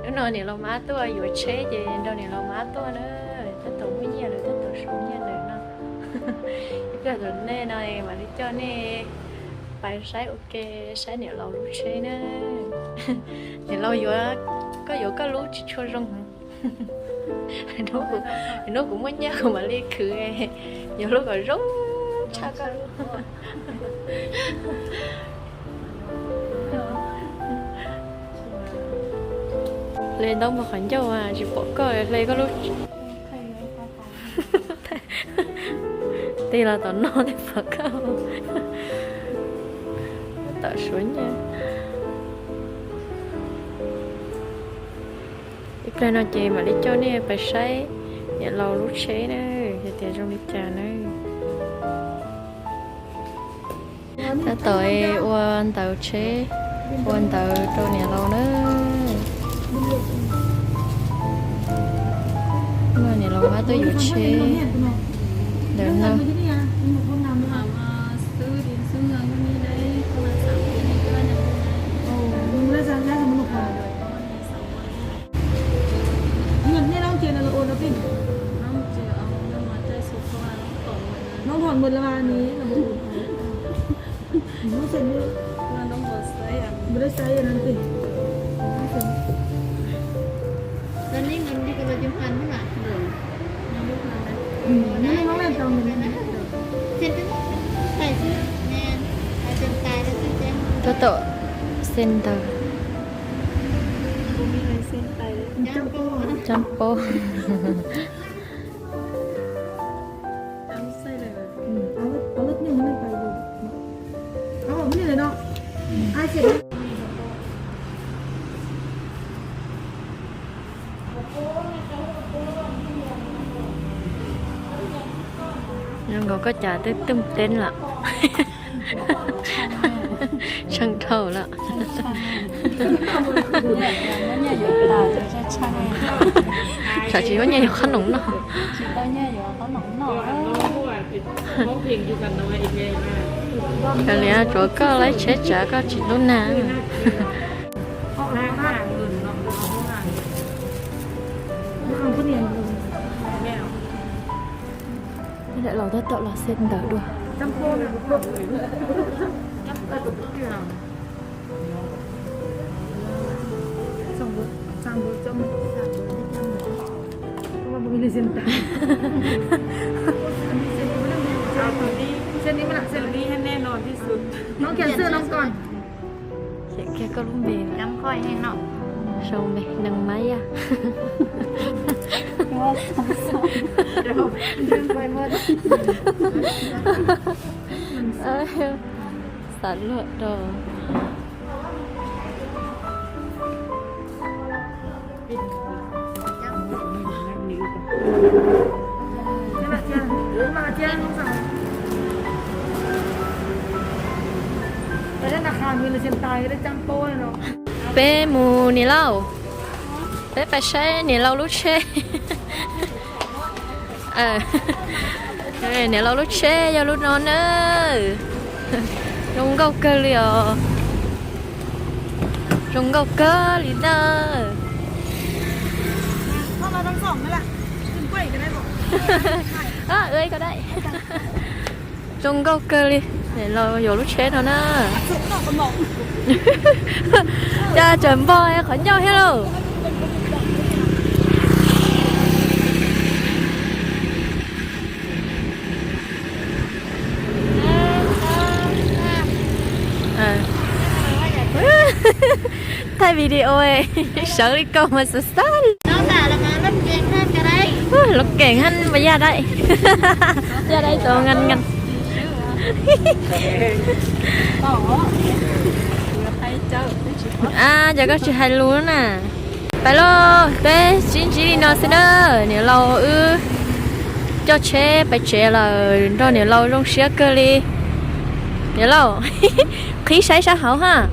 Hnub no niam laus mab tuaj yuav tsheb ces nrog niam laus mab tuaj na, tab tom muaj nyiaj lawm, tab tom sau nyiaj lawm no. Ib pliag tom ntej no mam li coj nej pais saib ua ke, saib niam laus lub tsheb na. Niam laus yuav, koj yuav koj lub tsis tshua zoo. Hnub kuv muaj nyiaj kuv mam li khwv, yuav lub kom zoo tshaj koj lub. Hle ntaub mus qhov ncauj tsis pom koj, hle koj lub. Tig los tom no thiaj pom koj. Tom suav nyiaj. Ib pliag no ces mam li coj nej pais saib niam laus lub tsheb na, hais tias zoo li cas na. Tab tom ua ntawv tsheb, ua ntawv rau niam laus na. Niam laus mab tuaj yuav tsheb ntawm no. Tab tom xen ntawv. Cab paub. Zoo nkaus koj cas twb twm teeb lawm. Tsheej dhau lawm. Tsam tsis muaj nyiaj yuav qhob noom noj. Kav liam, tsuav koj laib tsheb tsav koj tsis hlub nag. Daim laus tab tom los xen ntawv dua. Xyeem kiag koj lub npe. Sau npe neeg mab yaj. Xav luag rau. Peb mus niam laus, peb pais saib niam laus lub tsheb. Niam laus lub tsheb yog lub no na. Zoo nkauj kawg li os. Zoo nkauj kawg li ntag. Zoo nkauj kawg li. Niam laus yuav lub tsheb no na. Cas tseem npog qhov ncauj thiab lauj. Thaij video sawv li kaus mas xav xav li. Lub keem hab mas yaj daim. Yaj daim tau nqa nqa. Cas koj tsis hais lus na. Pais lauj, peb sib ntsib li no xwb na. Niam laus wb coj tsheb pais tsev lawm, nrog niam laus zoo siab kawg li. Niam laus, qhib saib sab hauv hab.